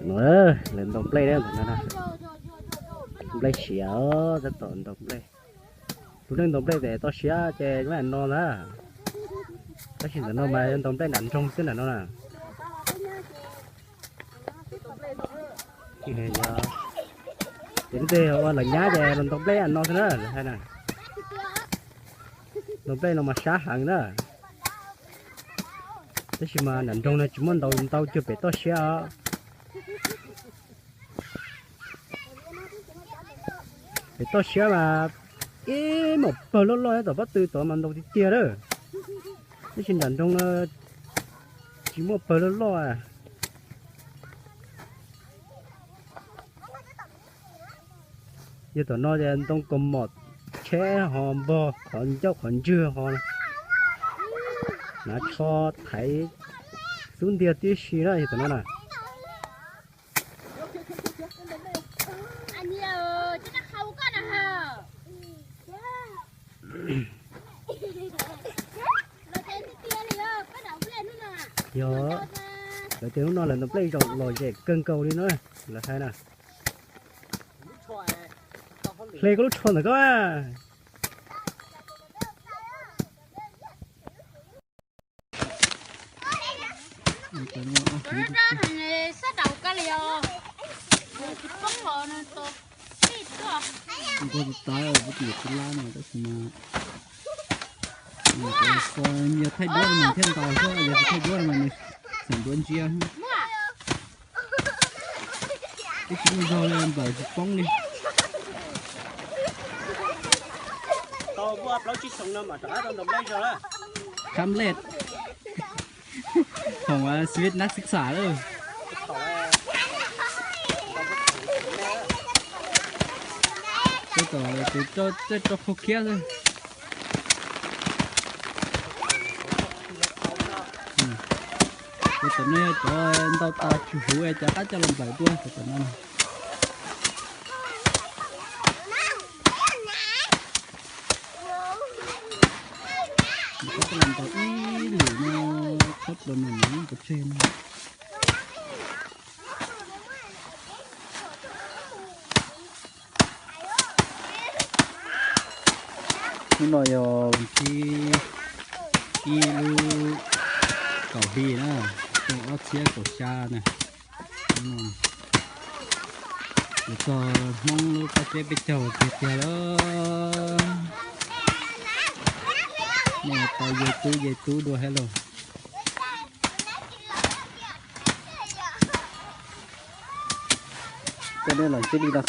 No, lawv ntaus nplej na, nplej siav, tab tom ntaus nplej. Tus neeg ntaus nplej tes toj siab ces lam no ntag. Tab sis ntawm no mas yuav ntaus nplej nram nroog xwb ntawm no na. Ces ua los nyab ces los ntaus nplej no xwb na, lawv hais na. Ntaus nplej no mas sab heev na. Tab sis mas nram nroog no tsis muaj ntaus, ntau cuag pem toj siab os. Pem toj siab mas ib muaj pawg loj loj tom pob tw tod mas ntaus tiag tiag lawm. Tab sis nram nroog no tsis muaj pawg loj loj. Yog tom no ntoo kaus mom tsheb ho npog qhov ncauj qhov ntswg ho na, hnav tsho thaiv xub ntiag tib si na yog tom no na. Yog, lawv tias hnub no lawv ntaus nplej zaum lom zem kawg nkaus li na, lawv hais na. Hle koj lub tsho ntawm koj. Nkauj tus tav kuv tus lab no tab sis mas yog thaij duab mas thiaj ntaus xwb, yog tsis thaij duab mas nws xeem duab ntsiab. Ib tsis muaj zog li nplaim tsis poob li. Khab nplej, khoom xib nab xib xam lawm. Tej tom tus tej rau khau khiab xwb. Tej tom no yog cov ntau tas tsis huv es cas qab coj los nplaim dua tej tom no. Qab coj los nplaim ib lwm no, tshab plaws no pov tseg no. Hnub no yog vas thib ib lub kaum hli na, xyoo ob txhiab kaum xya na. Hnub no yuav txog Hmoob lub qab teb peb caug tiag tiag lawm. Nej tau ye tub ye tub dua thiab lauj. Coj nej los ntsib li no